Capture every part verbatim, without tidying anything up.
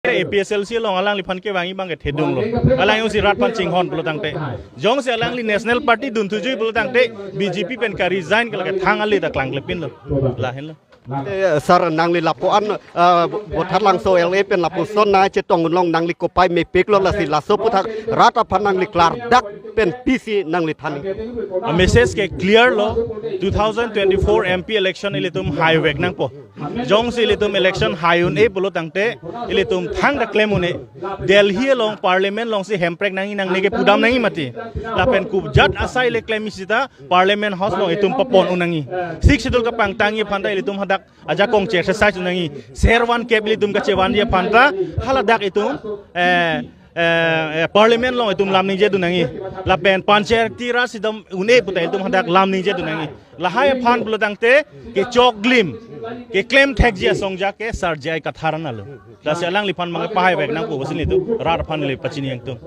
APHLC along alangliphan kevangji abang ke thedung lo. Alang jongsi rat aphan chinghon pulo tangte, jongsi alangli National Party dunthuji pulo tangte, BJP pen ka resign ke lake thang ale ta klangklepin lo. Lahenlo. Eh, sir, nangli lapu-an, eh, Bothatlangso LA pen lapuson nangchetong unlong, nangli kopai mepik lo, lasi laso aputhak rat aphan nangli klardak pen pisi nangli than? A message ke clear lo, two thousand twenty-four MP election ilitum haivek nangpo. Jongsi ilitum election hai un-e pulo tangte, ilitum thangta klem un-e. Delhi along parliament alongsi hemprek nangji nangne ke pudam nangji mati. Lapen kujat asai le klemji sita parliament house along itum papon un nangji. Sixth Schedule kapangtangji aphanta ilitum hadak ajakong che-exercise un nangji. Ser van kep ilitum kachevanji aphanta haladak itum, eh, eh, eh, parliament along itum lam ningjedun nangji. Lapen Panchayati Raj itum un-e puta itum hadak lam ningjedun nangji. Lahai aphan pulo tangte kechoklim, keklem thekji asong ajat ke Sir J I Kathar anlo. Lasi alangliphan mang pahaivek nangpo pusi nelitum rat aphan le pachini nangtum.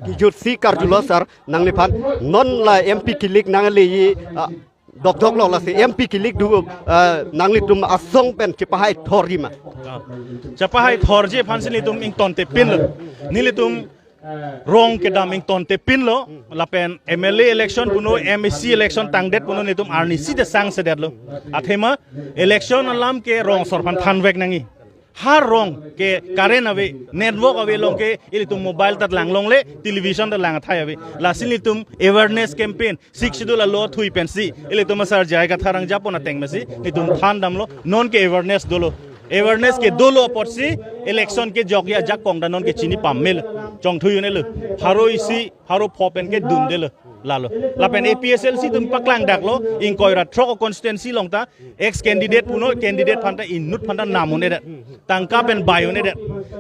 Kijut si karjulo sir, nangliphan non la MP kilik nangle ji, ah, dokdok lo, lasi MP kilik do, ah, nanglitum asong pen chepahai thorji ma? Ah. Chepahai thorji aphansi nelitum ingtontepin lo. Nelitum rong kedam ingtontepin lo, lapen MLA election punon, MAC election tangdet punon nelitum arnisi te sangsedet lo. Athema election alam ke rong asor aphan thanvek nangji. Har rong ke current ave, network ave along ke ilitum mobile ta langlongle, television ta lang athai ave. Lasi nelitum awareness campaign, Sixth Schedule alo thui pensi ilitum Sir J I Kathar angjapon ateng masi nelitum thandamlo, non ke awareness dolo. Awareness ke dolo apotsi election kejokji ajakong ta non ke chini pamelo. Chongthui un-elo. Pharo isi, pharo pho pen ke dundelo. Lalo. Lapen APHLC atum paklangdaklo, ingkoi ra throk constituency along ta ex candidate punon, candidate aphanta inut aphanta nam un-edet. Tangka pen bai un-edet.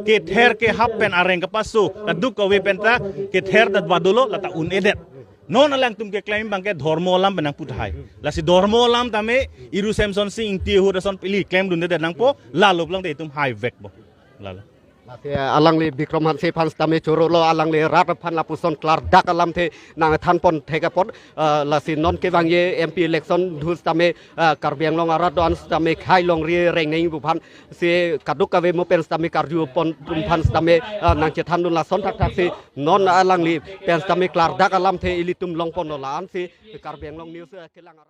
Kether kehap pen areng kapaso, kadokave pen ta kether ta vadolo, lata un-edet. Non alangtum keklem abang ke dhormo alam pen nangpu tahai. Lasi dhormo alam tame Iru Semson Sing Ingti ahut ason pili klemdundedet nangpo, lalo pulang te itum haivekpo. Lalo. Lasi alangli Bikram Hanse aphan sitame choro lo, alangli rat aphan lapuson klardak alamthe nangthanpon thek apot, ah, lasi non kevangji MP election dhu sitame, ah, Karbi Anglong arat do-an sitame khei longri reng nangji pu aphansi kadokave mo pen sitame karjupon atum aphan sitame, ah, nangchethandun, lason thakthaksi non alangli pen sitame klardak alamthe ilitum longponlo, la-ansi Karbi Anglong News, ah, kelang arat.